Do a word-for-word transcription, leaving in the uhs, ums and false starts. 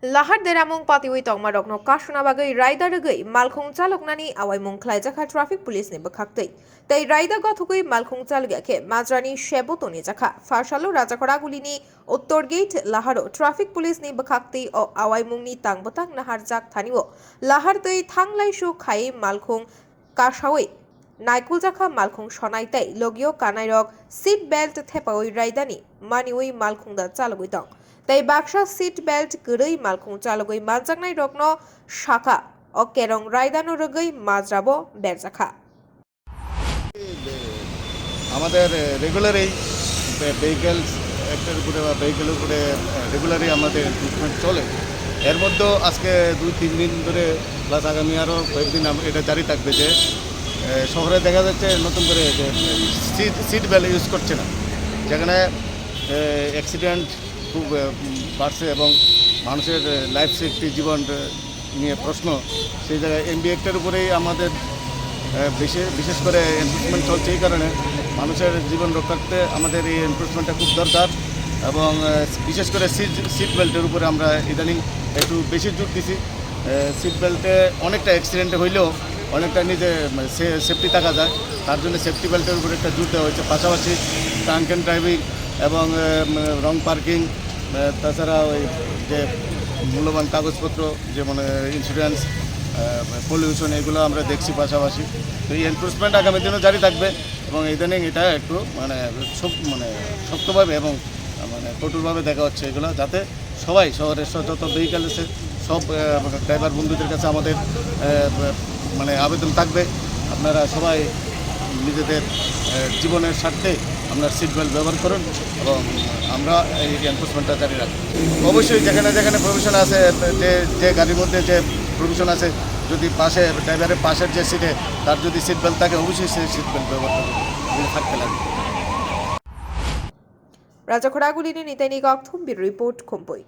Lahar deramung patiwi tongmarokno kasuna bagwi raida rwgwi malkhung chaloknani awaimung khlaijakha traffic police ni bwkhaktwi. Tei raida gothogwi malkhung chalokya khe majrani sebo tonijakha. Pharsalo Rajakhoragulini Uttor Gate Laharo traffic police ni bwkhaktwi o awaimungni tang bwtang naharjak thanio Lahar twi thanglaisu khai malkhung kasawi naikuljakha malkhung sonai tei logio kanairok seat belt thepawi raidani maniwi malkhung da chalogwi tong. Tei baksa seat belt kwrwi malkhung chalogwi manjaknairokno sakha o kerong raidano rwgwi majrabo berjakha. আমাদের রেগুলারই ভেহিকেলস অ্যাক্টের উপরে বা ভেহিকেলের উপরে রেগুলারই আমাদের এনফোর্সমেন্ট চলে। এর মধ্যেও আজকে দুই তিন দিন ধরে, প্লাস আগামী আরও কয়েকদিন আম- এটা জারি থাকবে যে এ, শহরে দেখা যাচ্ছে নতুন করে যে সিট সিট বেল্ট ইউজ করছে না, যেখানে অ্যাক্সিডেন্ট খুব আহ, উম, বাড়ছে এবং মানুষের লাইফ সেফটি, জীবন আহ, নিয়ে প্রশ্ন। সেই জায়গায় এমবি অ্যাক্টের উপরেই আমাদের আহ, বিশেষ বিশেষ করে এনফোর্সমেন্ট চলছে, এই কারণে মানুষের জীবন রক্ষার্থে আমাদের এই এনফোর্সমেন্টটা খুব দরকার। এবং আহ, বিশেষ করে সিট সিট বেল্টের উপরে আমরা ইদানিং একটু বেশি জোর দিছি। সিট বেল্টে অনেকটা অ্যাক্সিডেন্ট হইলেও অনেকটা নিজে সে সেফটি থাকা যায়, তার জন্য সেফটি বেল্টের উপরে একটা জোর দেওয়া হয়েছে। পাশাপাশি ড্রাঙ্ক অ্যান্ড ড্রাইভিং এবং রং পার্কিং, তাছাড়া ওই যে মূল্যবান কাগজপত্র, যেমন ইন্স্যুরেন্স, পলিউশন, এগুলো আমরা দেখছি পাশাপাশি। তো এই এনফোর্সমেন্ট আগামী দিনও জারি থাকবে এবং ইদানিং এটা একটু মানে শক- মানে শক্তভাবে এবং মানে কঠোরভাবে দেখা হচ্ছে এগুলো, যাতে সবাই শহরের স- যত ভেহিকেল আছে সব আহ, ড্রাইভার বন্ধুদের কাছে আমাদের আহ, মানে আবেদন থাকবে, আপনারা সবাই নিজেদের আহ, জীবনের স্বার্থে আপনার সিট বেল্ট ব্যবহার করুন এবং আমরা এই এনফোর্সমেন্টটা জারি রাখবো। অবশ্যই যেখানে যেখানে প্রভিশন আছে, যে যে গাড়ির মধ্যে যে প্রভিশন আছে, যদি পাশে ড্রাইভারের পাশের যে সিটে তার যদি সিট বেল্ট থাকে, অবশ্যই সেই সিট বেল্ট ব্যবহার করবে, যদি থাকতে লাগে। Rajakhoragulini Niteni Gokthum, Bureau Report, Khumpui.